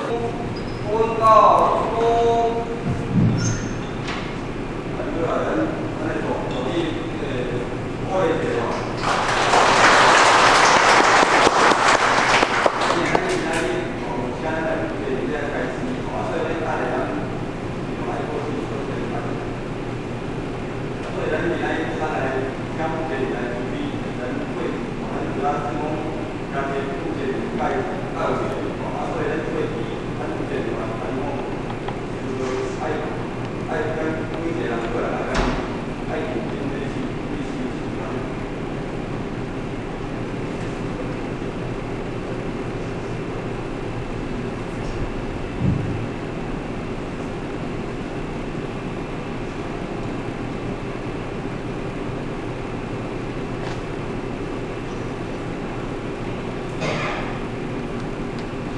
昏倒一躬。啊，过来，咱咱来助助理迄个鼓励一下吼。今仔日今仔日哦，请咱来负责这个开始吼，啊，所以咱等下咱另外保持做这个发言。啊，所以咱今仔日咱来请负责人来处理咱会，吼，咱主要是讲家己负责人介介有一个吼，啊，所以咱会议咱负责人来咱讲，就是爱爱咱每一个人过来来咱爱认真咧去去修持啊。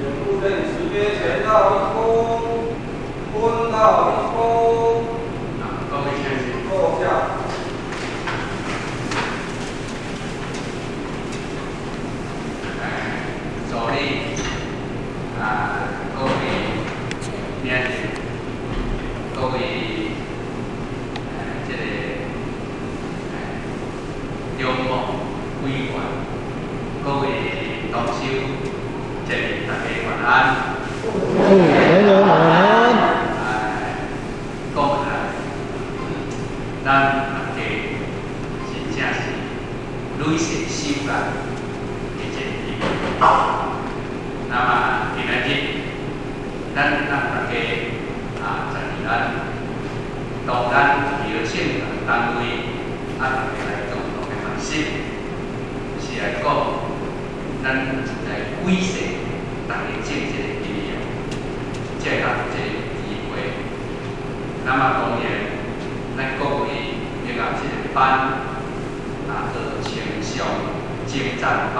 请布阵识别前到一躬，昏倒一躬，各位先生，坐下。助理，啊，各位领袖，各位这个中牧委员，各位同修，这里大家晚安。嗯，晚安，晚安。讲起来，咱大家真正是累世修来的这个机会。那么今仔日，咱咱大家啊，在咱当咱邀请单位啊，大家来共同的学习，是来讲咱来几世大家种这个因缘，才会当有这个机会。那么当然，咱各位会甲这个班啊，做清上精湛班，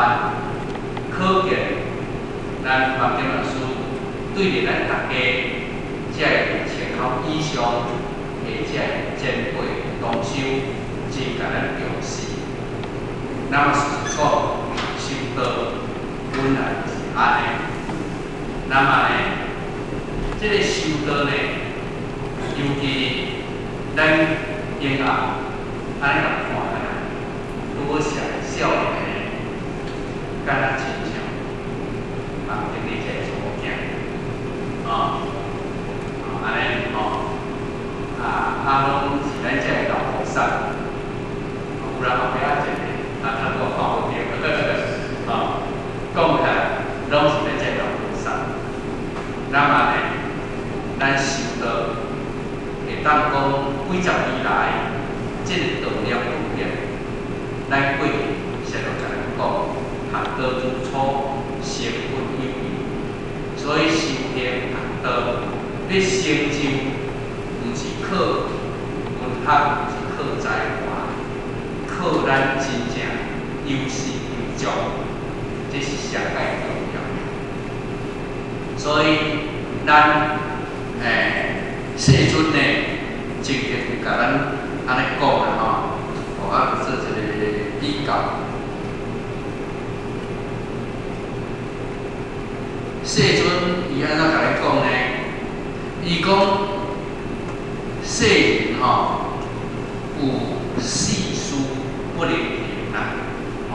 可见咱黄金老师对着咱大家这个千口以上的这个前辈同修，真共咱重视。那么事实讲，修道本来就是按呢。那么呢，这个修道呢，尤其咱婴儿按呢共看来，拄好写少年的，敢若亲像啊，经历这个查某囝，啊，按呢吼，啊啊，拢是咱这个老菩萨，有人后壁仔一个，啊，他我看无著，啊，讲起来拢是咱这个老菩萨。那么呢，咱修道会当讲几十年来，这个道理不变。咱过去常常共咱讲，学道如初，成佛有余。所以修行学道，欲成就，毋是靠文学，毋是靠才华，靠咱真正有始有终，这是上盖重要。所以咱世尊呢，曾经有共咱按呢讲啦吼，我做一个比较。世尊伊按怎共咱讲呢？伊讲世人吼有四事不能行啦，吼。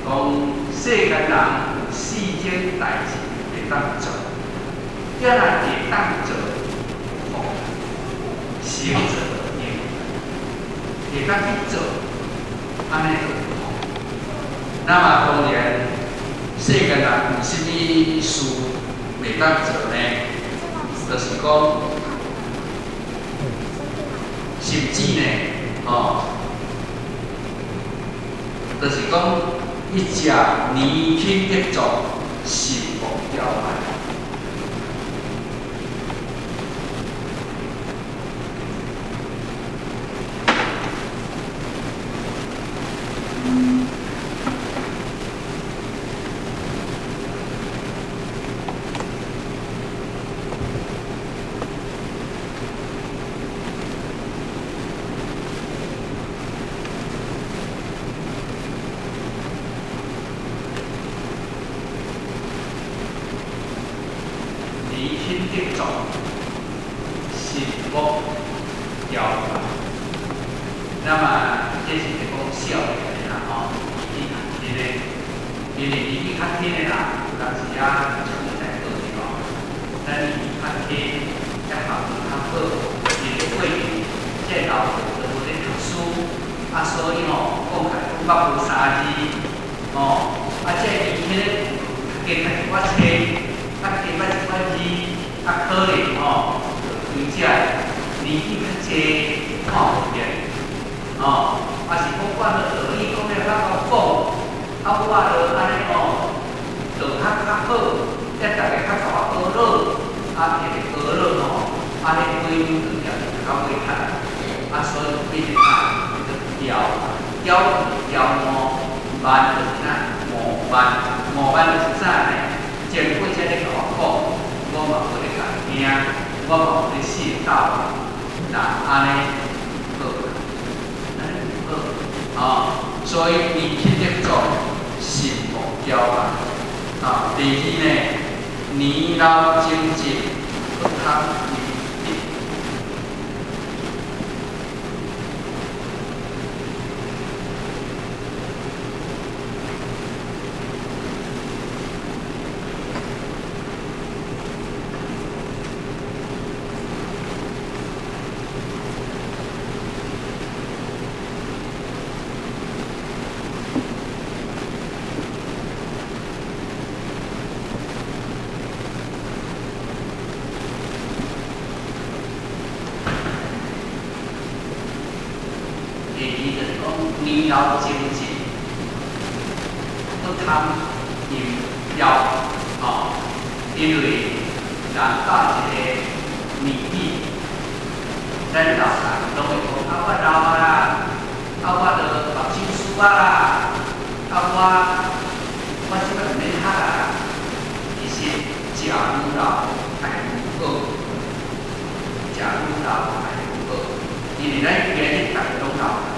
讲世间人有四种代志会当做，抑若会当做，吼，行者应，会当去做，按呢就有福。那么当然，世间人有啥物事袂当做呢？就是讲，甚至呢，吼，就是讲。一食年輕得壯，神目嬌慢。年輕得壯，神目嬌慢。那麼這是咧講少年的啦吼，年紀較輕的，因為年紀較輕的人，有當時啊，像你在做的吼，咱年紀較輕，才學得較好，因為過去這老輩都無咧讀書，啊，所以吼講起來講甲無三字，吼，啊，這年輕的加讀一寡冊，啊，加捌一寡字，啊，可能吼，就對這年紀較濟看無見。哦，啊是講我的道理講了較夠講，啊我就按呢吼，道較較好，才逐家較共我學落，啊特別學落吼，啊彼幾兩就較袂較，啊所以就變成啊，叫做驕，驕就是驕傲，慢就是啥？傲慢，傲慢就是啥呢？前輩才咧共我講，我嘛無咧共聽，我嘛無咧信道，那按呢好。啊，所以年輕得壯，神目嬌慢。啊，第二呢，年老精進，不貪為得。第二就是講年老精進，不貪淫欲，吼，因為人到一個年紀，咱老人攏會講啊，我老啊啦，啊我著目睭輸啊啦，啊我這擺毋免學啊。其實食愈老愛愈好，食愈老愛愈好，因為咱今日逐个攏老。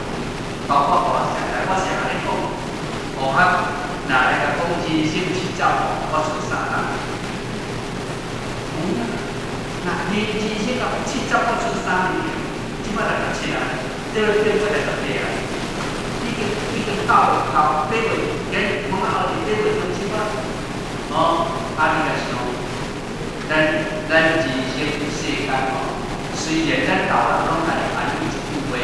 包括我常來，我常來講，我較若來甲講人生七十，我出三冬。那你人生到70，我出3年，這擺67啊，對對，過68啊，已經到到八月，今讲啊，後日8月中秋啊，哦，啊你來想，咱人生世間吼，雖然咱老人攏愛安尼一句話，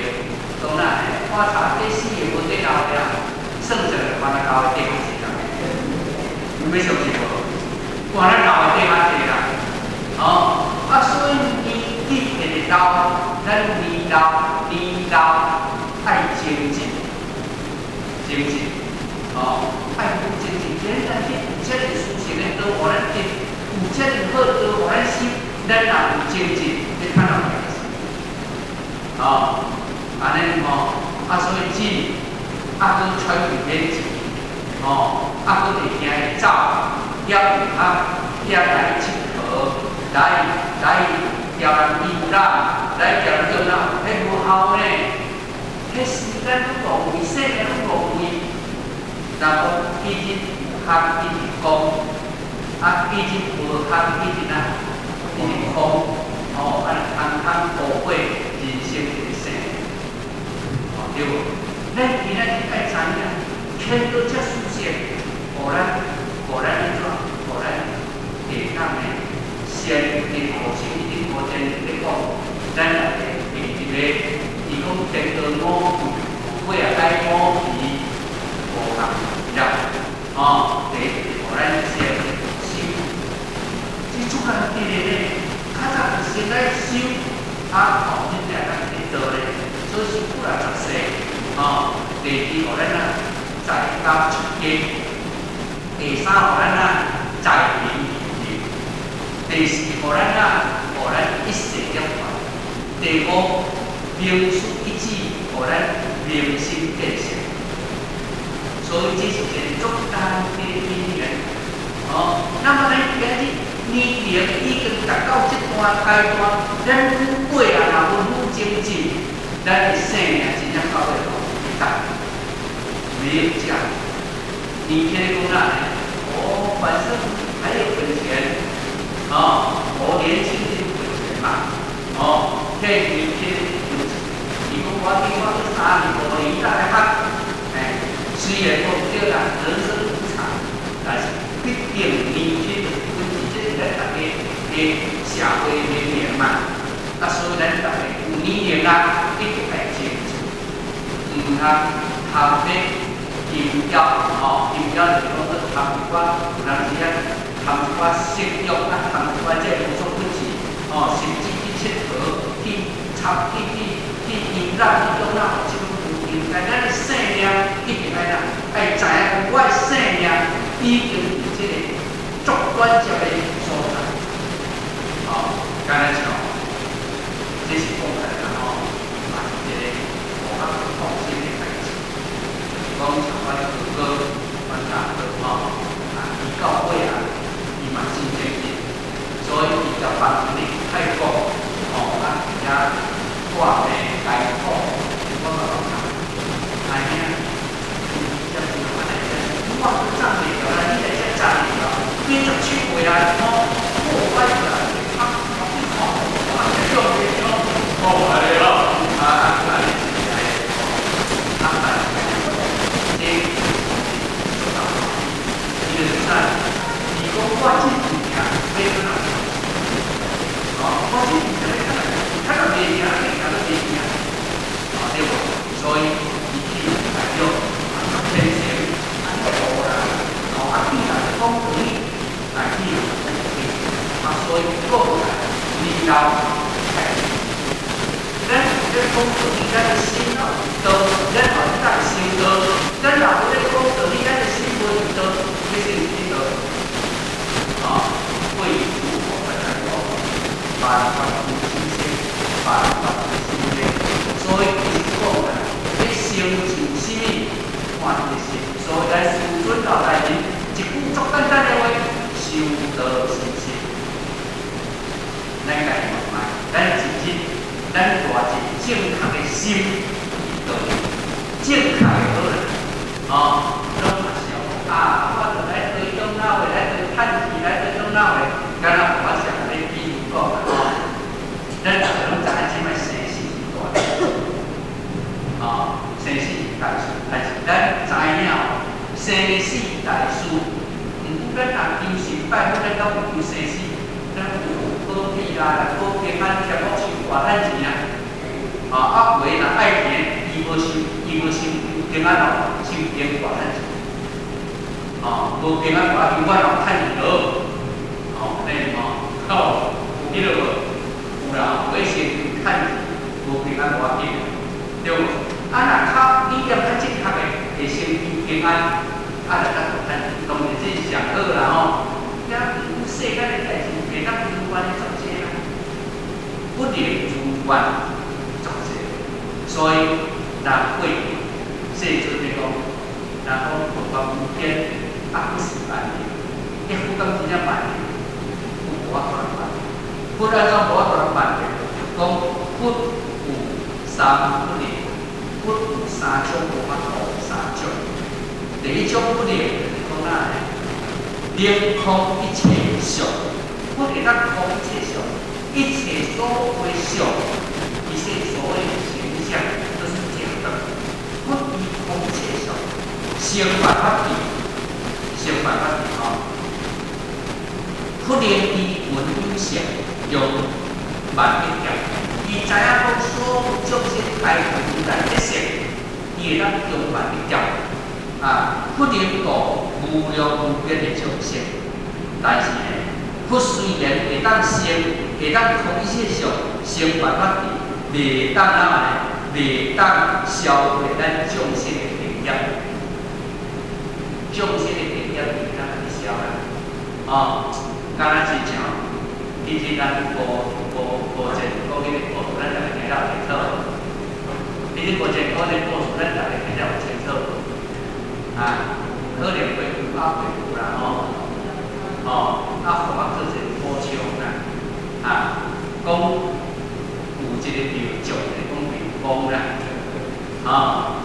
講哪呢？我查這死的無底老的啊，算一下就原來老的底較濟啦。有欲相信無？原來老的底較濟啦。哦，啊，所以年紀會老，咱年老年老愛精進，精進，哦，愛有精進。今日咱去有遮爾殊勝的道，予咱得；有遮爾好道，予咱修。咱若有精進，你看到代誌。哦，按呢吼。啊，所以進，啊，閣喘氣免錢，吼，啊，閣會驚會走，遐有較遐來𨑨迌，來叫人遊覽，來叫人轉啊，彼無效呢，彼時間攏浪費，生命攏浪費。人講一日有學一日功，啊，一日無學一日啊，一日空，哦，按呢空空後悔人生一世。對無？咱今仔日愛知影，天道遮殊勝，予咱按怎？予咱會當呢？先佇後生頂無前咧講，咱來第一個，伊講天道五句，尾仔解五皮無共啦，哦，第一予咱先修，這足簡單的呢，較早就先來修，啊，後日才來得道咧。所以是古來十世，哦，第二，予咱啊，在佮出家；第三，予咱啊在人行；第四，予咱啊，予咱一世涅槃；第五，明事一指，予咱明心见性。所以這是一个足簡單的因緣。哦，那麼咱今日年齡已經達到這段階段，咱過啊，若無愈精進，咱的生命真正到尾吼，會沒有價值。年輕的講哪呢？哦，反正還有本錢，哦，我年輕就本錢嘛，哦，這年輕的本錢，伊講我頂我3年5年才來學，哎，雖然講對啦，人生無常，但是畢竟年輕就是本錢，這是咱大家的社會年齡嘛。啊，所以咱大家有年齡啊，一定愛精進，毋通貪欲金雕吼，金雕就是講去貪一寡，有當時啊貪一寡色欲啊，貪一寡這無所不至，哦，甚至去𨑨迌、去插、去遊覽、去中哪，這種不應該。咱的生命一定愛哪，愛知影講，我的生命已經佇這個足短暫的所在，哦，敢若像，這是講來啦吼，嘛是一個無法度放心的代誌。講像阮哥哥、阮大哥吼，啊，伊到尾啊，伊嘛真精進，所以伊就放佇泰國，吼，啊，遐掛病艰苦，我嘛講哎呀，這樣子我來這，我都站袂牢啦，你來這站袂牢，87歲啊，吼，我歹啦，啊，啊，啊，這種的哦，安尼咯，啊，啊，安尼是來吼，啊，但是這伊就是啥？伊講我這物件欲怎啊？哦，我這物件欲怎啊？較若袂贏，你行都袂贏，哦，對無？所以伊去大約啊，天成啊，路啦，哦，啊，去人講道理，來去啊，所以講來年老。咱咧講道理，咱的心若有道；咱若有咱修道，咱若無咧講道理，咱的心無道，欲成啥道？啊，為如何來講？萬法唯心生，萬法唯心造。所以伊是講啊，欲成就啥物？看你的心。所以咱師尊老大人一句足簡單的話：修道修心。咱家己看覓，咱一日。咱帶一正確的心去道理，正確的好啦，哦，攏嘛是啊，我就來對中老的，來對趁錢，來對中老的，敢若我上咧比如講啦，吼，咱逐个攏知影這擺生死是大，哦，生死是大事，但是咱知影生死大事，毋過咱若求神拜佛，咱敢有求生死？咱有保庇啦，保平安、添福壽、大趁錢啊！啊，啊，有的若愛錢，伊無想，伊無想平安哦，想平大趁錢。哦，無平安無要緊，我若有趁錢好。哦，安尼吼，哦，有彼個無？有啦，有的先趁錢，無平安無要緊，對無？啊，若較理念較正確的，會先求平安，啊，來較大趁錢，當然這是上好啦吼。遐世間的代誌，袂當如願的作這啦，不能如願作這，所以人過世尊咧講，人講佛法無邊，啊，不是萬能，一佛講真正萬能，佛無法度來辦，佛按怎無法度來辦的？講佛有三不能，佛有三種無法度，三種。第一種不能就是講哪呢？能空一切相，佛會當空一切相，一切所謂相，一切所謂形象都是假的。佛以空一切相，成辦法諦，成辦法諦吼。佛能依聞有相，用萬一劫，伊知影講所有眾生開悟如來的性，伊會當用萬一劫。啊，佛能度無量無邊的眾生，但是呢，佛雖然會當成，會當空一切相，成辦法諦，袂當哪呢？袂當消滅咱眾生的定業。眾生的地業會當共你消啦。哦，敢若親像，以前咱古古古前講彼個故事，咱逐个聽了有清楚無？彼個古前講的故事，咱逐個聽了有清楚無？啊，可能會有啊，會有啦吼。哦，啊，予我做一個補充啦。啊，講有一個廟祝，講廟公啦。哦，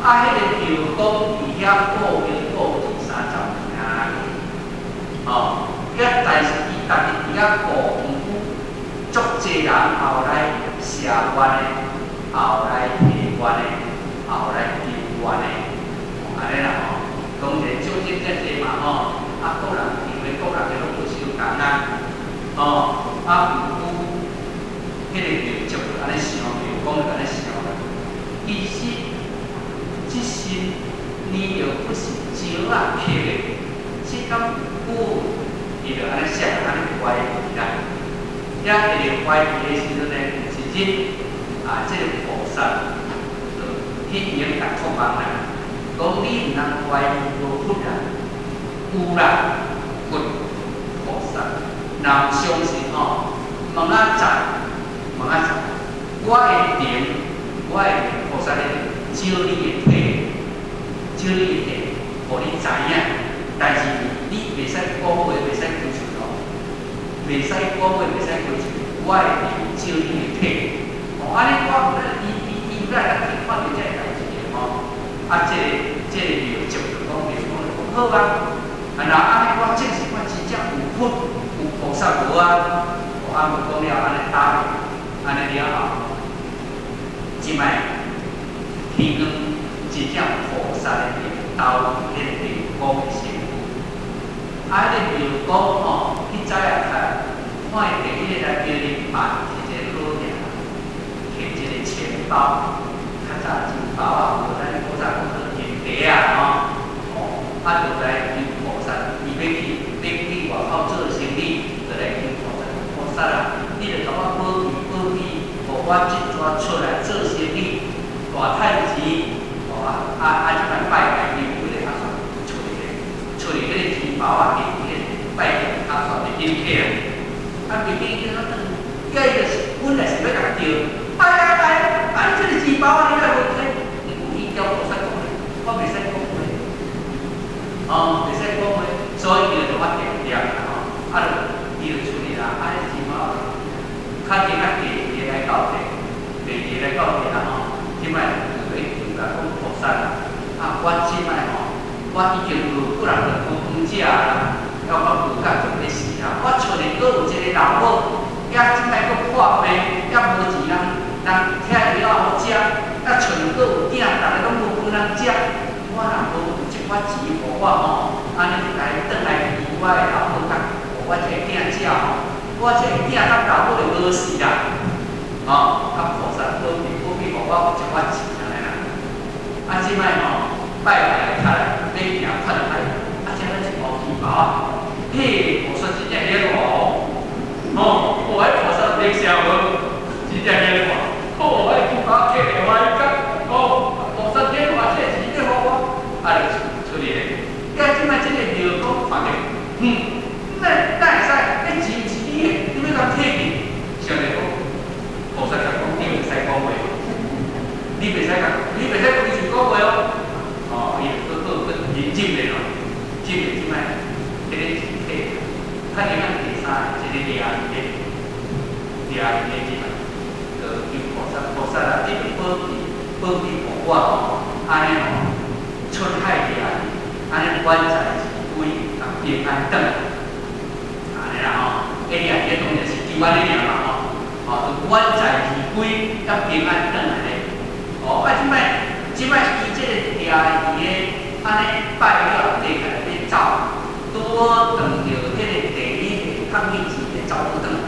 啊，彼個廟公佇遐顧廟顧二三十年啊。哦，遐但是伊逐日佇遐顧，毋過足濟人後來謝願的，後來提願的，後來求願的，按呢啦吼。當然眾生遮濟嘛吼，啊，各人因為各人的攏無相仝啊，哦，啊，毋過彼個廟祝就按呢想，廟公就按呢想啦。其實這心念著不是石仔刻的，這敢有伊就按呢想，按呢懷疑啦。遐會懷疑的時陣呢，有一日啊，這個菩薩就去應甲託夢啦，講你毋通懷疑無佛啦，有啦，佛菩薩，若毋相信吼，問仔載，問仔載，我會靈，我會菩薩咧照你的體，照你的體，予你知影，但是你袂使講話，袂使開喙哦，袂使講話，袂使開喙，我會靈照你的體。哦，按呢我伊伊伊有來當去看著這个代誌的吼。啊，這個廟祝就講廟講就講好啊，啊若按呢我證實我真正有佛有菩薩無啊？哦，啊無講了，按呢答應，按呢了後，這擺天光真正菩薩的靈投入彼個廟公的身軀。啊，彼個廟公吼，彼早啊，看伊第一個來叫伊辦是一個好囝，提一個錢包，較早錢包啊，無咱古早講做銀袋啊，吼，哦，啊，就來求菩薩，伊欲去外口做生意，就來求菩薩，菩薩啊，你著共我保庇保庇，予我這逝出來做生意，大趁錢，哦啊啊啊！這擺拜拜伊有彼個阿煞出來，出來彼個錢包啊，提彼個拜拜阿煞就緊起來，啊，袂記叫我轉，叫伊就是本來是欲共著，哎哎哎，啊你這個錢包啊，你哪無提？毋伊叫菩薩講話，我袂使講話，哦，袂使講話，所以伊就我定定啦吼，啊，就伊就出來啦，啊，彼錢包，較緊啊，第二個來到這，第二個來到這啦吼，這擺就咧求啦，講菩薩啦，啊，我這擺吼，我已經無幾人就無飯食啦，抑閣無甲就欲死啦，我厝裡閣有一個老母，抑這擺閣破病，抑無錢人人拆藥好食，啊，厝裡閣有囝，逐个攏無飯通食，我若無有一寡錢予我吼，按呢就來轉來醫我的老母，佮予我這个囝食吼，我這個囝佮老母就無死啦，吼，啊菩薩保庇保庇予我有一寡錢按呢啦，啊，這擺吼拜拜較來欲行看海，啊，這咱一包錢包啊，嘿，菩薩真正顯哦，吼，我彼菩薩靈聲無，真正顯看，好，我錢包摕來我講，哦，菩薩顯話這個錢欲予我，啊，就出出來咧。啊，這擺這個廟公看著，嗯，哪哪會使？彼錢毋是你的，你欲共提去？上帝講，菩薩共講，你袂使講話，你袂使共，你袂使開喙講話哦。哦，伊就閣閣閣認真的咯，真的這擺，彼個錢提，較緊仔第三個，一個掠魚的，掠魚的這擺，就求菩薩，菩薩啊，你著保庇保庇予我吼，按呢吼，出海掠魚，按呢滿載而歸，共平安轉來，按呢啦吼，彼掠魚當然是求按呢爾嘛吼，吼，就滿載而歸，佮平安轉來咧。哦，啊，這擺這擺伊這個掠魚的，按呢拜了，地來欲走，拄好撞著彼個地理的抗議錢咧走倒轉來。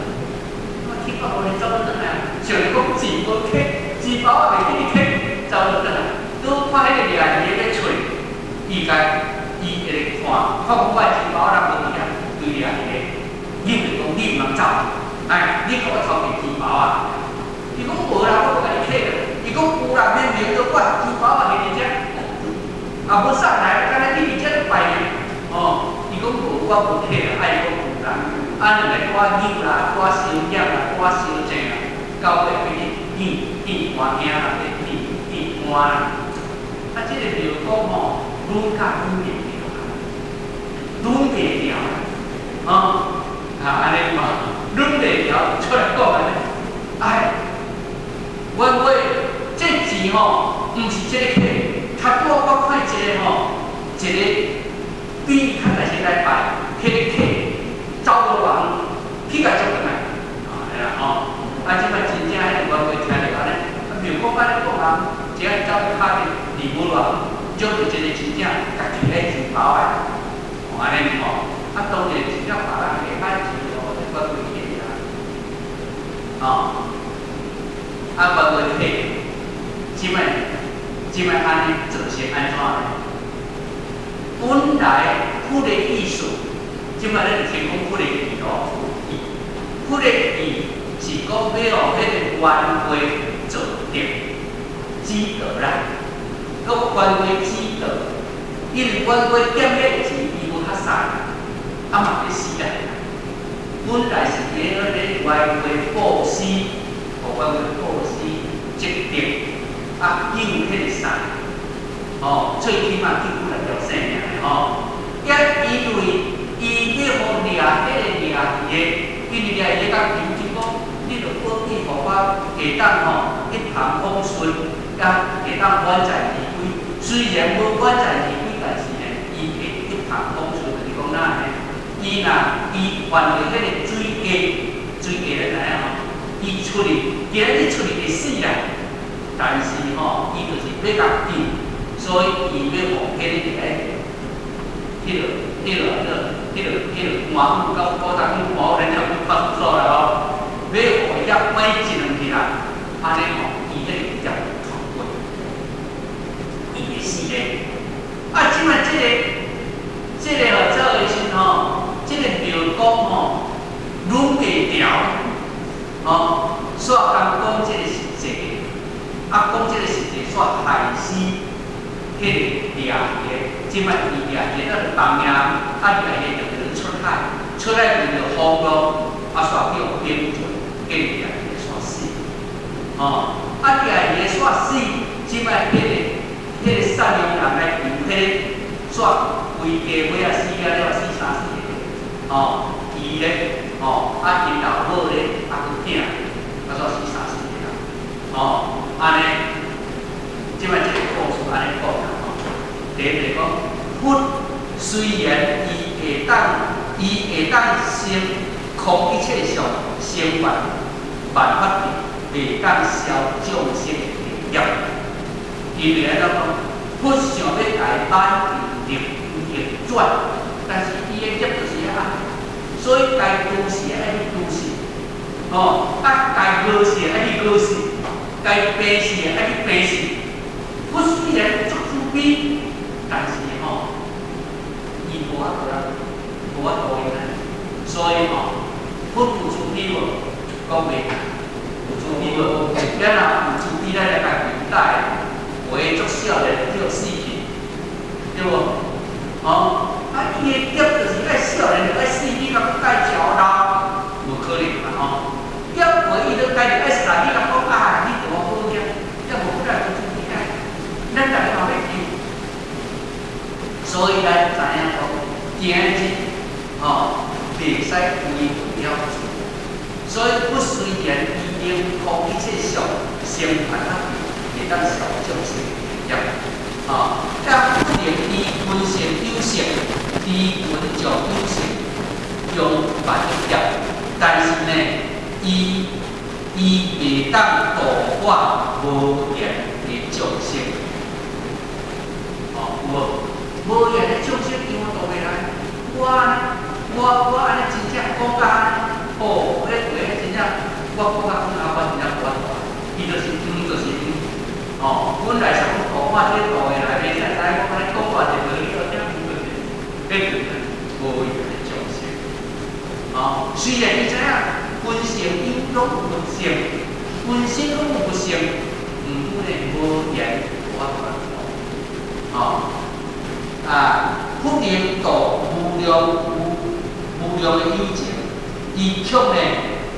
我去到無咧走倒轉來，想著講錢無提，錢包也袂記得提，走倒轉來。拄看彼個掠魚的欲出，伊共伊會咧看，看講我的錢包仔無佇遐，對掠魚的，你就講你毋通走，哎，你共我偷提錢包啊？伊講無啦，我無共你提啦。伊講有啦，明明都我錢包仔佇佇遮，啊無送來，敢若你佇遮拜年，我無客啦，愛閣有啦，啊兩个拄仔扭啦，拄仔相染啦，拄仔相正啦，到尾變去見見官兄啦，咧見見官啦。啊，這个廟講吼，愈教愈袂著啦，愈袂著啦，吼，啊按呢嘛，愈袂著出來講按呢，哎，阮話這錢吼，毋是這个客，較拄仔我看一个吼，一個比伊較大時來拜，彼个客走無偌遠，去共捉轉來，啊，係啦吼，啊，這擺真正彼個阮會聽著按呢，啊，廟講按呢講啊，這個走去敲電離無偌遠，捉著一個真正家己咧錢包的，哦，按呢吼，啊，當然真正別人會愛錢哦，阮會客啊，吼，啊，阮會客，這擺按呢做成按怎呢？本來佛的意思，這擺咱聽講佛的義咯，佛的義是講欲予彼個冤過做定止道啦，講冤過止道，因為冤過欠彼個錢，伊無較使，啊嘛欲死啦。本來是佇咧冤過布施，予冤過布施積德，啊救彼個屎，吼，最起碼救幾若條性命的吼。也因為伊欲予掠彼個掠魚的，因為掠魚的共求就講，你著保庇予我會當吼一帆風順，啊會當滿載而歸。雖然無滿載而歸，但是呢，伊會一帆風順，就是講哪呢？伊若伊犯著彼個水過，水過咱知影吼，伊出去，今日出去會死啦。但是吼，伊就是欲共救，所以伊欲予彼個佇咧彼个官府到古早讲官府，咱了去派出所啦吼，欲予伊遐关一两去啦，按呢吼，伊彼个业通過，伊會死咧。啊，這擺這個吼，走的時吼，這個廟公吼，愈袂著，吼，煞共講這個是濟，啊，講這個是濟，煞害死彼個掠魚的，這擺伊掠魚的放命，啊掠魚就去出海，出海遇著風浪，啊煞叫冰船，彼個掠魚的煞死，吼，啊掠魚的煞死，這擺彼個贍養人來求彼個煞規家尾仔死了了，死三四個，吼，伊咧，吼，啊𪜶老母咧，啊閣疼，啊煞死三四個人，吼，按呢，這擺這個故事按呢講啦，吼，第一個講，佛雖然伊會當成空一切相，成萬萬法智，袂當消眾生的業。因為按怎講，佛想欲共伊挽救逆轉，但是伊的業就是遐，所以該拄事愛去拄事，吼，啊該好事愛去好事，該病死愛去病死。佛雖然足慈悲，但是吼，伊無法度啦，無法度用啊。所以吼，佛有慈悲無？講袂，有慈悲無？咱若有慈悲，咱來共期待，有的足少年就叫死去，對無？吼，啊，伊的業就是愛少年就愛死，你共蓋橋老，無可能嘛吼。業無伊就家己愛殺，你共講啊，你對我好點，也無不來有慈悲啊，咱逐个嘛欲救。所以咱知影講，今日吼，袂使違背了主。所以佛雖然伊能空一切相，成萬法智，會當消眾生業，吼，啊，不能依根性有性，依根將有性，用萬業，但是呢，伊袂當度化無緣的眾生，吼，有無？無緣的眾生伊嘛度袂來，我呢，我按呢真正講甲按呢，哦，彼話真正，我講甲講啊，我真正無法度，伊就是毋就是毋，哦，本來想講度化這個度會來，袂使知我按呢講話就無你聽，毋就是，彼就是無緣的眾生，哦，雖然伊知影根性有攏有佛性，根性攏有佛性，毋過呢無緣無法度，哦，啊，佛能度無量無量的有情，伊卻呢，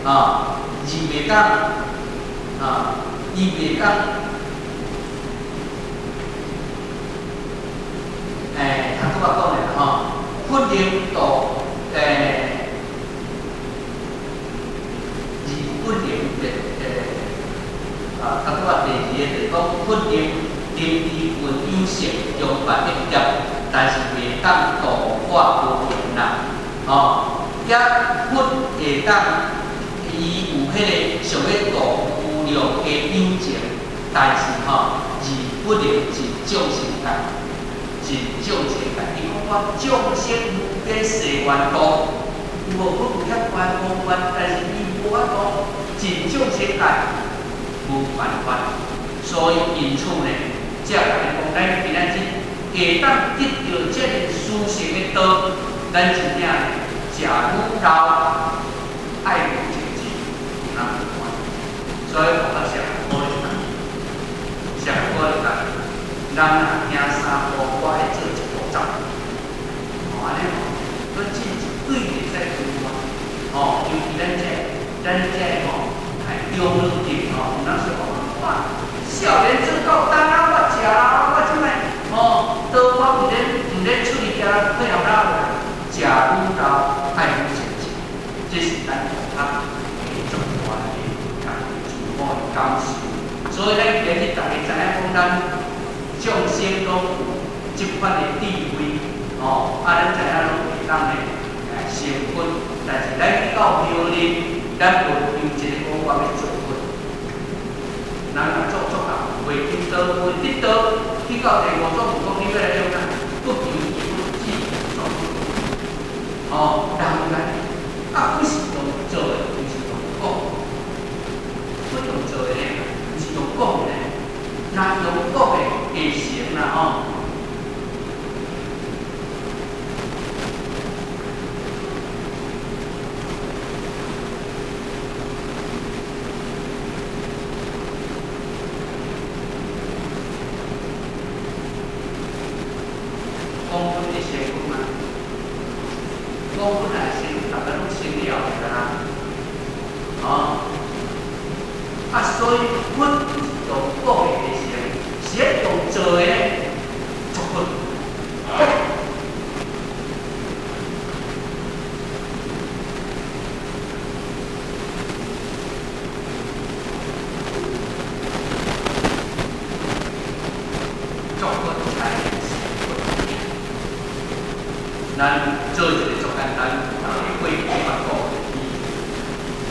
啊，是袂當，啊，伊袂當，頭拄仔講的吼，佛能度，而不能的，啊，頭拄仔第二個就是講佛能能知運有性，中法一業，但是袂當度化無緣啦，吼，遐佛會當，伊有彼個想欲度無量的有情，但是吼，而不能盡眾生界，盡眾生界。伊講我眾生無邊誓願度，有無佛有遐願無願，但是伊無法度盡眾生界，無辦法。所以因此呢，才共你講，咱今仔日會當得著這个殊勝的道，咱真正食愈老，愛愈精進，有哪共款？所以我上鼓勵大家，上鼓勵大家，人若行三步，我愛做一步走。哦，按呢吼，閣進一對會使開發。哦，尤其咱這吼，哎，中老年吼，有當時講哇，少年做到當啊，我食啦，我這擺吼，倒我毋免出去交人配合啦，食愈老愛愈精進，這是咱學校足大的自我的感受。所以咱今日逐家知影講，咱眾生攏有這款的智慧，吼，啊，咱知影攏會當呢成佛，但是咱去到廟裡，咱無求一個講我欲做佛，人若做做啊，袂得道，袂得道，去到第五祖就講你欲來創啥？不求一佛，只求做佛。哦，人來，啊，不是用做的，毋是用講，不用做的呢，毋是用講的，若用講的會成啦吼。講佛會成佛嗎？講佛若成，逐个攏成了啦，哦，啊，所以佛毋是用講的會成，是愛用做的做佛。做佛才會成佛。咱做一個足簡單，逐个過去捌講的比喻。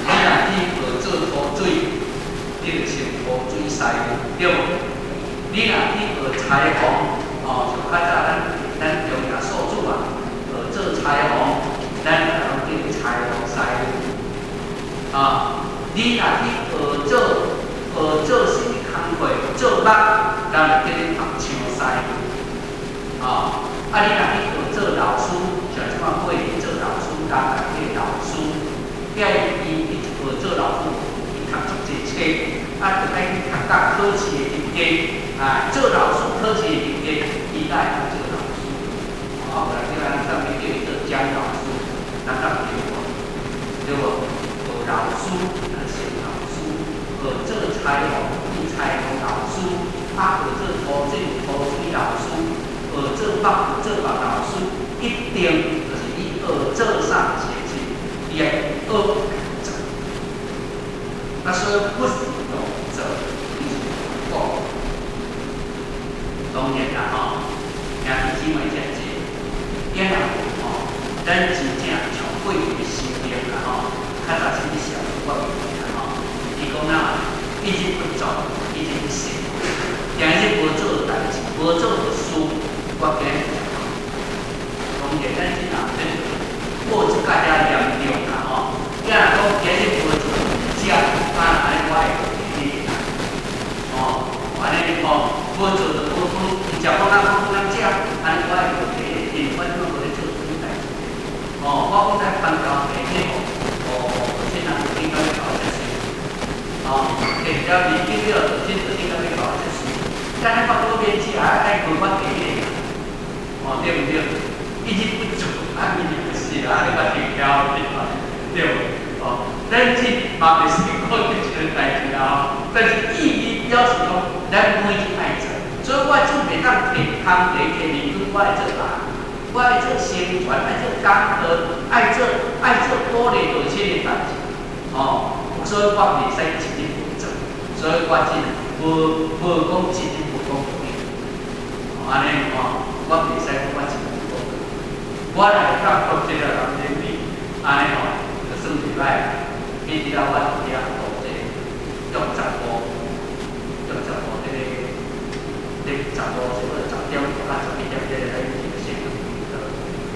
你若去學做塗水，你就成塗水師傅，對無？你若去學裁縫，哦，像較早咱中亞素主啊，學做裁縫，咱就攏叫裁縫師傅。啊，你若去學做啥物工課，做木，咱就叫你木匠師傅。啊，啊，你若去學做老師，像這擺過年做老師，人就叫老師。遐伊伊學做老師，伊讀足濟冊，啊，就愛去讀到考試的級別，啊，做老師考試的級別，伊才會當做老師。啊，無然叫咱上面叫伊做江老師，咱敢對無？對無？學老師，咱成老師；學做裁縫，變裁縫老師；啊，學做塗水，塗水老師；學做木，做木老師，一定就是你學做啥成績，伊愛學做。啊，所以不是用做，毋是用講。當然啦吼，兄弟姊妹遮濟，囝仔吼，咱真正上過去的修行啦吼，較早啥物社會我袂記啦吼。伊講哪，一日不做，一日不食。今日無做代誌，無做事，我今日食飯。當然咱這若免過這甲遐嚴重啦吼。囝若講今日無做食，啊，按呢我會記你啦。哦，按呢吼，無做就無飯，毋食飯啊，無飯通食，按呢我會記你，因為我這擺無咧做啥物代誌。哦，我講在番交地去吼，哦，這人就應該欲共我接受。哦，摕了面筋了，就這就應該欲共我接受。按呢我閣免食，愛問我第一個。哦，對毋對？一日不做，啊，一日不食，按呢我停了。咱這嘛袂使講這一个代誌啦吼，但是意義表示講，咱每日愛做，所以我總袂當提空提提面講，我愛做啥？我愛做宣傳，愛做講課，愛做鼓勵道親的代誌，吼，所以我袂使一日無做，所以我真無講一日無講道理，按呢吼，我袂使講我一日無講道理，我若會當講這个人能力，按呢吼，就算袂歹。彼日啊，我佇遐讀這个中十五，中十五這个，這十五是不10點啊11點這个來一個線，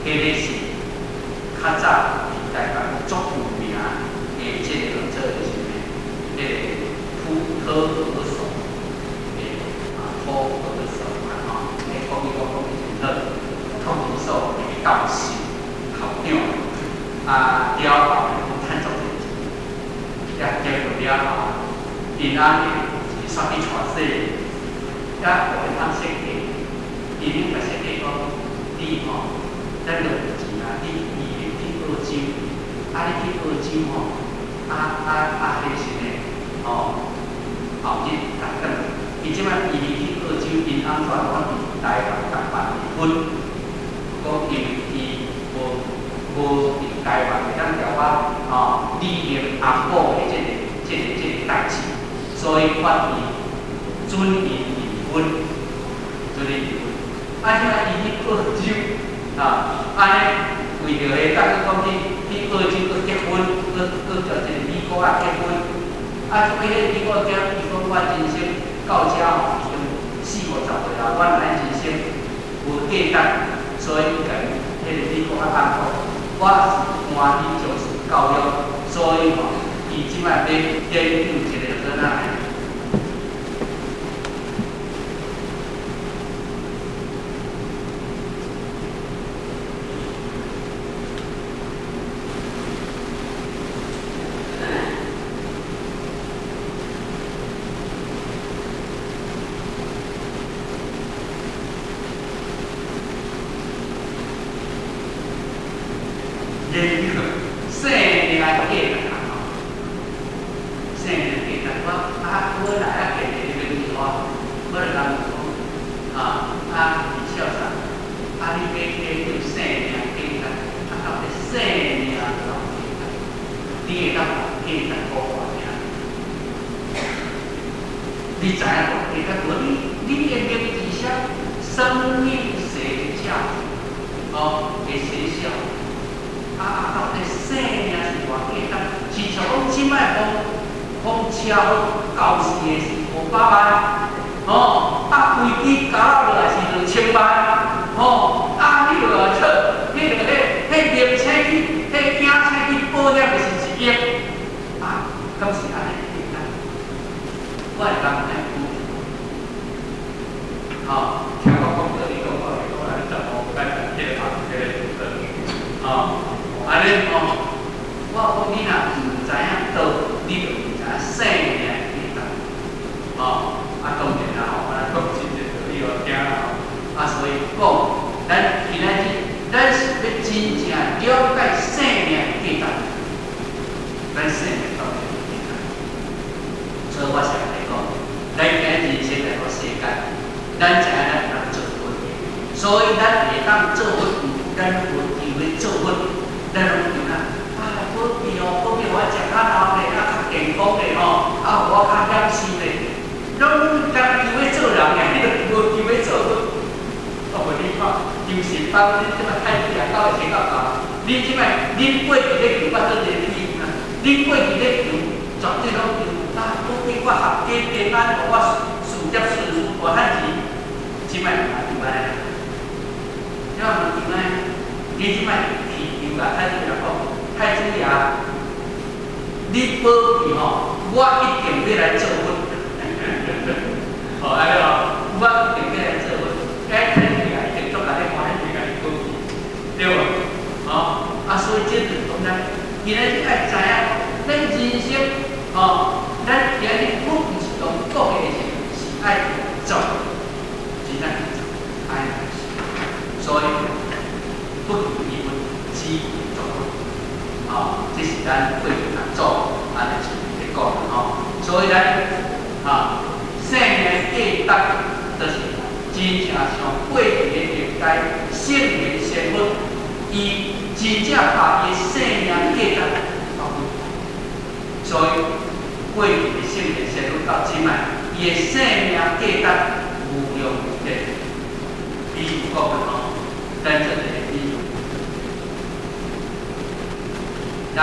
彼个是較早佇台灣足有名的這個叫做啥物？彼個普陀和尚的啊，普和尚啊吼，欸，講伊我講伊真好，托兒所的教授校長啊，了後有趁足濟錢，也結婚了後，𪜶翁是煞去娶細，也予𪜶翁設計，𪜶翁共設計講，你吼，咱著有錢啊，你移民去澳洲，啊你去澳洲吼，彼個啥物吼，後日來轉，伊這擺移民去澳洲，𪜶翁煞講佇台灣共辦離婚，講因為伊無佇台灣會當共我吼履行翁某的這個代誌，所以法院准伊離婚，准伊離婚。啊，這擺伊去澳洲，啊，按呢為著彼當閣講去澳洲閣結婚，閣佮一個美國仔結婚。啊，這擺彼個美國仔伊講我人生到遮吼已經四五十歲啊，我若人生無價值，所以伊共彼個美國仔翁講，我是歡喜將事教育，所以吼，伊這擺欲研究一個做哪？研究生命價值吼，生命價值，我啊，我來啊，建議你問我，我就共伊講，啊，李校長，啊，你欲研究生命價值，啊，到底生命偌價值？你會當價值無偌爾？你知影無？價值無？你的名字寫生命學校，哦，的學校。啊，到底生命是偌價值？親像講這擺風車禍交死的是500萬，吼，啊，飛機咬落來是2000萬，吼，啊，彼個出，彼名車去，彼警車去保險就是1億，啊，敢是按呢簡單？我會當按呢講，吼，聽我講道理講我會講按呢十五咱這個這個吼。按呢吼，我講你若毋知影道，你就毋知影生命價值。吼，啊當然啦吼，我來講真濟道理予聽啦吼。啊，所以講，咱今仔日，咱是欲真正了解生命價值，咱生命到底有價值。所以我常來講，咱今仔人生來到世間，咱知影咱會當做佛，所以咱會當做佛，咱無求欲做佛。咱攏求啊，啊，保庇哦，保庇我食較老咧，啊，較健康咧吼，啊，予我較享受咧，攏干求欲做人爾，你都無求欲做佛。我問你看，求神幫你這擺太子爺到會成到到，你這擺恁過去咧求，我做一個比喻啦，恁過去咧求，絕對攏求啊，保庇我合家平安，予我事業順遂，大趁錢。這擺毋求按呢，這擺毋求按呢，你這擺。求啊！太子爺講，太子爺，你保庇吼，我一定欲來做佛。吼，按呢哦，我一定欲來做佛。哎，太子爺一定足共你歡喜，共你保庇，對無？吼，啊，所以這就是講咱今仔日愛知影，咱人生吼，咱今日不毋是講講的是愛做，真正去做，愛來所以不求一佛，只求作佛。吼，這是咱過去阿祖贤仙佛，伊真正把伊的生命價值發揮。所以過去的聖賢仙佛到這擺，伊的生命價值無量無邊。比如講吼，咱做一個比喻，咱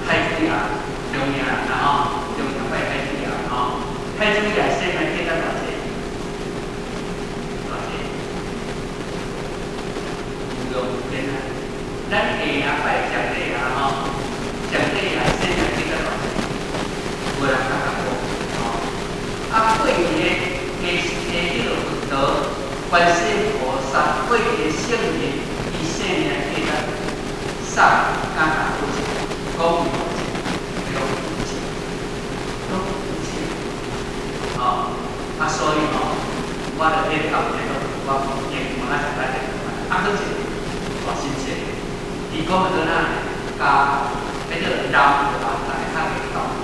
太子爺中營啦吼，中營拜太子爺吼，太子爺生命價值偌濟？偌濟？無量無邊啊！咱下營拜上帝啊吼，上帝爺生命價值偌濟？無人較較好吼。啊，過去的的的彼个佛陀、觀世音菩薩，過去的聖人，伊生命價值送敢較好者，講有者，攏有錢，攏有錢。吼，啊，所以吼，我著迄個後日我英文啊，食來啊，閣一個大心聲，伊講的倒哪？佮彼個南華大學的教授。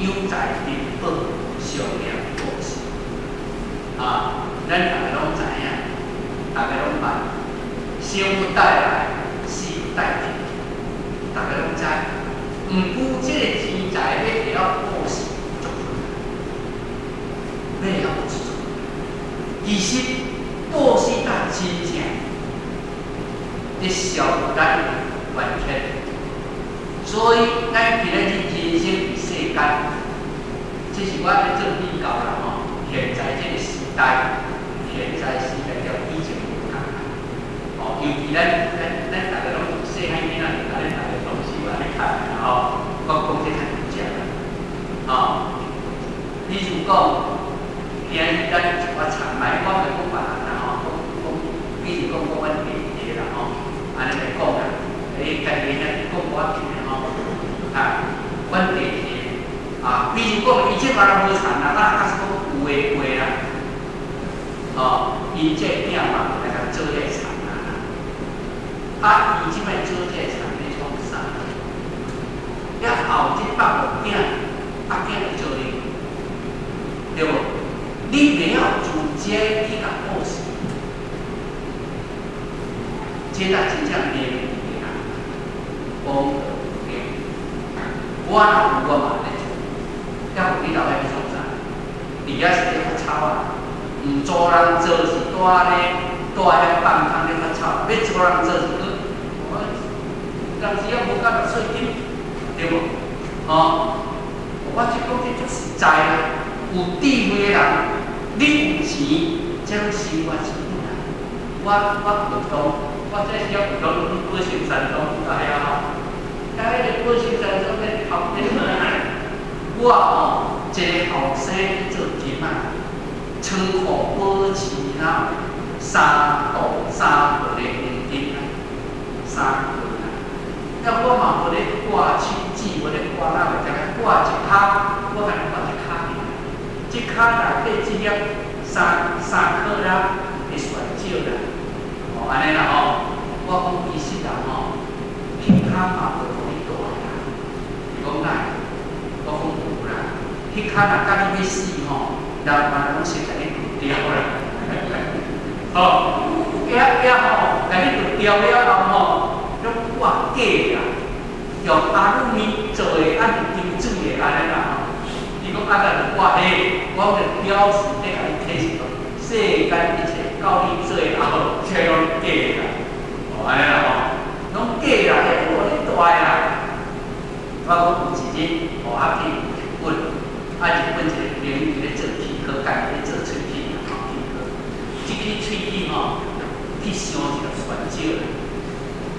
有財珍寶相念布施。啊，咱逐个攏知影，逐个攏捌，生不帶來，死不帶去，逐个攏知。毋過這個錢財欲會曉布施足困難，欲會曉布施足困難。其實布施才真正咧消咱的冤結。所以咱今仔日人生佇世間，這是我咧做比較啦吼。現在這個時代，現在時代佮以前無仝啦。哦，尤其咱逐个攏細漢囡仔，就共恁逐个同事按呢看啦吼。我講這較直接啦。吼，比如講，今日咱一寡田賣，我袂講別人啦吼，講講，比如講講阮弟弟啦吼，按呢來講啦，欸，家己遐講無要緊的吼。啊，阮弟弟啊，比如講，伊這擺人無田啦，啊，假使講有的話啦，哦，𪜶這個囝嘛來共做這個田啦，啊，伊這擺做這個田咧創啥？了後這放予囝，啊，囝會做咧，對無？你袂曉自這去共布施，這才真正明的啦，功德無量。我若有我嘛按呢做，抑無你老欲創啥？佇遐是咧發臭啊！毋租人做是蹛咧，蹛遐放空咧發臭，欲租人做是閣，我有當時啊無夠稅金，對無？吼，我這講這足實在啦。有智慧的人，你有錢，這攏生活成本啦。我活動，我這時啊活動去寶成山莊到遐吼，遐彼個寶成山莊咧頭頂，我吼一個後生去做金仔，倉庫保持哪3度3度的黃金啊，3度啦。了我嘛無咧掛手指，無咧掛哪個，干焦掛一跤，我干焦掛一跤爾。這跤內底這粒3克拉會算少啦。哦，按呢啦吼，我講其實啦吼，彼跤嘛無予你大啦。伊講哪？我講有啦，彼跤若佮你欲死吼，人嘛攏先共你割掉啦。吼，遐遐吼，共你割掉了後吼，攏掛假啦，用阿魯米做的，啊是金水的按呢啦吼。伊講啊，咱就掛彼，我就表示咧共你提醒講，世間一切到你最後，這攏假啦。哦，按呢啦吼，攏假啦，遐無予你大啦。我講有一日，哦，啊去日本，啊日本一個朋友咧做齒科，家己咧做喙齒啦，吼，齒科。這支喙齒吼，去傷一個旋石，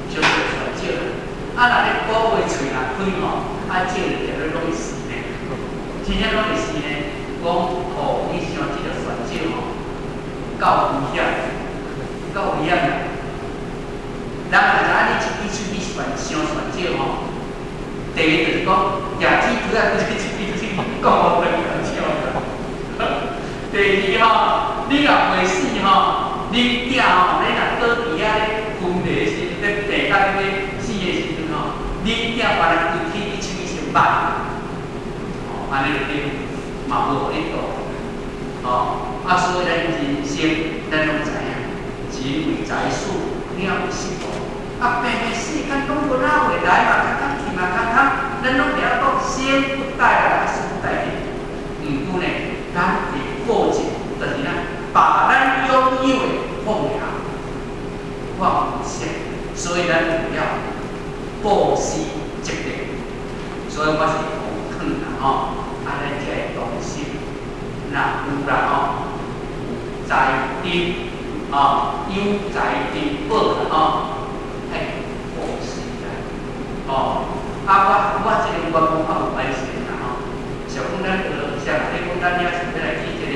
傷一個旋石。啊，若咧鼓話喙若開吼，啊，石就定咧攏會死呢。真正攏會死呢。講哦，你傷這個旋石吼，夠危險，夠危險啦。人若知影你一支喙去旋傷旋石吼，第一就是講，舉指頭仔，閣一支喙講予斷旋石。第二吼，你若袂死吼，恁囝吼，你若倒佇遐咧昏迷的時陣，咧病甲欲死的時陣吼，恁囝把人規氣去喙先捌，哦，按呢就對，嘛無予你大，哦，啊，所以咱人生，咱攏知影，人為財死，鳥為食亡，啊，平平世間攏無哪會來嘛，較較去嘛較較，咱攏會曉講生不帶來，死不帶去，毋過呢，咱會過節，就是咱把咱擁有的放下，放下，所以咱就要布施積德，所以我是奉勸啦吼，啊，咱這個東西，若有啦吼，有財珍吼，有財珍寶啦吼，愛布施啦，吼，啊，我這個願望猶無完成啦吼，想講咱學像你講咱遐是欲來去這個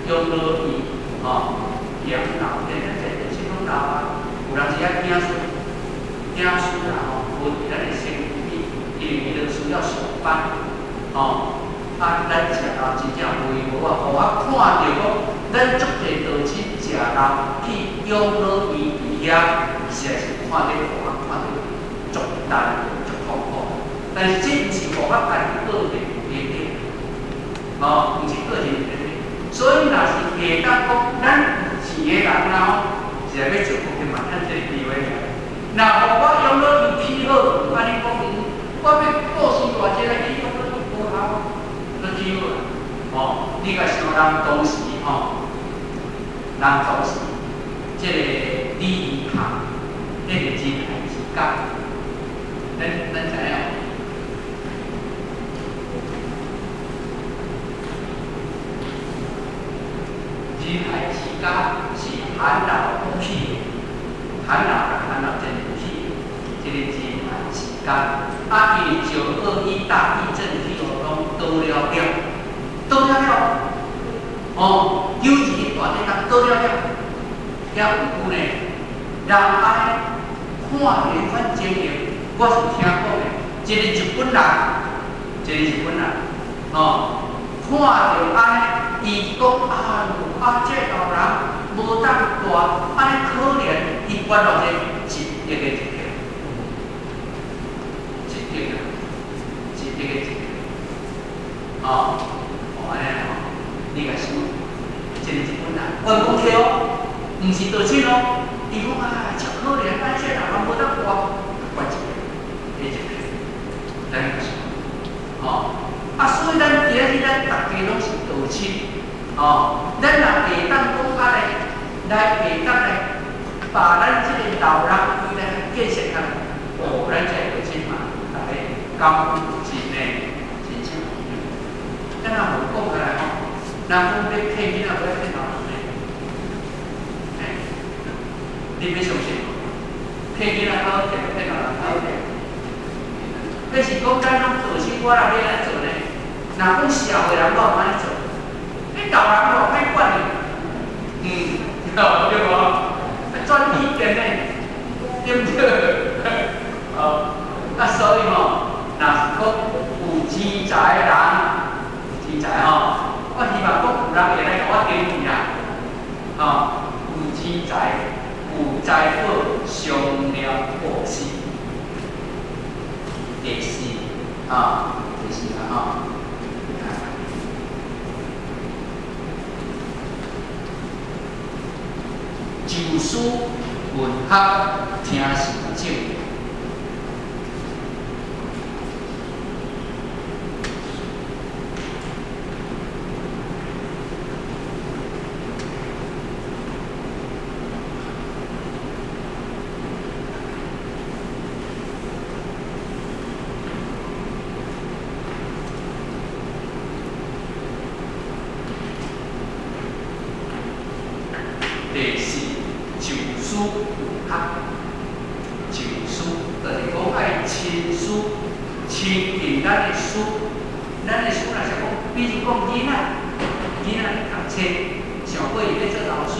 養老院吼，養老院，咱這個這種老啊，有當時啊，囝孫囝孫啦吼，無佇咱的身邊，因為伊著需要上班，吼，啊，咱食老真正袂無啊，予我看著講，咱足濟道親食老去養老院佇遐，實在是看咧，予我看著足難過、足痛苦。但是這毋是予我家己過得有的，哦，毋是個人的。所以若是會當講，咱有錢的人啦吼，是來欲做福德嘛，趁這個機會爾。若予我養老金起好，按呢講，我欲過身偌濟來去養老金無效，都起好啦。哦，你共想人當時吼，人當時這個李爾龐，彼個仁愛之家，咱知影無？仁愛之家是韓老起的，韓老共韓老真起的，這個仁愛之家，啊，伊9·21大地震去予攏倒了了，倒了了，哦，9·21大地震倒了了，遐有久呢，人按呢看彼款情形，我是聽講的，一个日本人，一個日本人，哦，看著按呢，伊講啊喲，啊這老人無當大，按呢可憐，伊捐落去1億个一個，1億啊，1億個一個，哦，哦按呢吼，你共想，一個日本人捐講起哦，毋是盜錢哦，伊講啊，足可憐，啊這老人無當大，捐1億，彼一個，咱共想，哦，啊所以咱今仔日咱逐家攏是道親，哦，咱若會當講按呢，來會當來把咱這個老人規來建設起來，哦，咱這個道親嘛，逐家感恩真呢，真正。咱若無講起來吼，人講欲騙囡仔，無愛騙老人呢？嘿，你欲相信無？騙囡仔較好聽，騙老人較好聽。彼是講咱攏道親，我若欲按呢做呢？若講社會人，我毋按呢做。你老人偌歹管呢？對無？轉意見呢？對毋對？哦，啊，所以吼，若是講有錢財的人，有錢財吼，我希望講有人會來共我登記啦。吼，有錢財，有財寶，常念布施。第四，啊，第四啦，吼。就師問學，聽受正。第四，就師問學，就師就是講愛親師，親近咱的師，咱的師若是講，比如講囡仔，囡仔咧讀冊，想過伊欲做老師，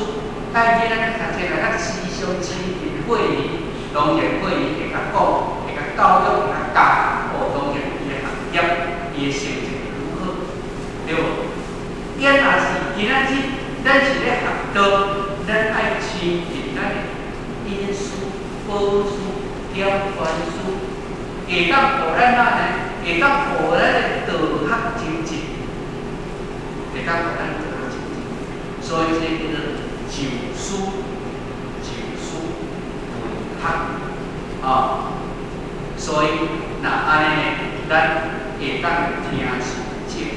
愛囡仔咧讀冊來較時常親近過伊，當然過伊會共講，會共教育，會共教，哦，當然伊的學業，伊的成績會愈好，對無？囝若是今仔日，咱是咧學道。咱愛親近咱的恩師、寶師、點傳師，會當予咱哪呢？會當予咱的道學精進，會當予咱道學精進。所以這叫做就師、就師問學啊。所以若按呢呢，咱會當聽受正業。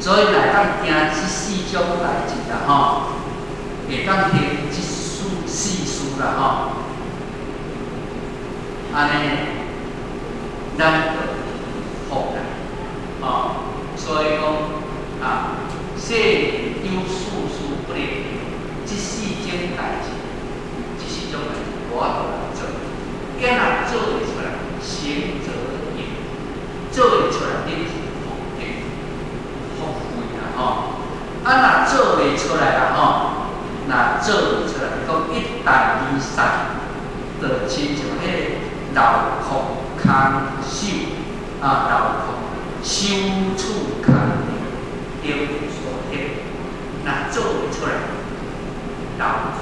所以來當行這四種代誌啦，吼，會當行這四事啦，吼，按呢，咱就福啦，吼，所以講啊，世有四事不能，這四種代誌，這四種代誌無法度來做，囝若做會出來，成則業，做會出來，你是福德。福慧啦吼，啊若做袂出來啦吼，若做袂出來，講一旦離散，就親像彼個老殼空手啊，老殼手處空得無所得，若做袂出來，老殼。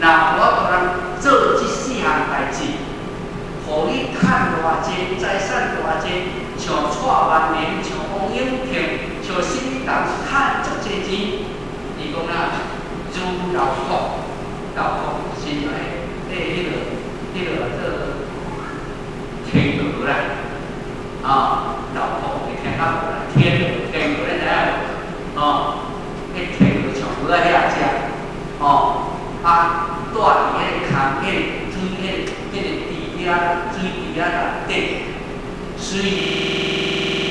若無法度人做這四項代誌，予你趁偌濟，財產偌濟，像蔡萬年，像王永慶，像啥物人趁足濟錢，伊講啊，如漏穀，漏穀是彼個做天鵝啦，啊，漏穀你聽較無啦？天鵝，天鵝你知影無？哦，彼天鵝像鵝仔遐食，哦，啊，蹛佇彼個空，彼個水，彼個池仔，水池仔內底，雖然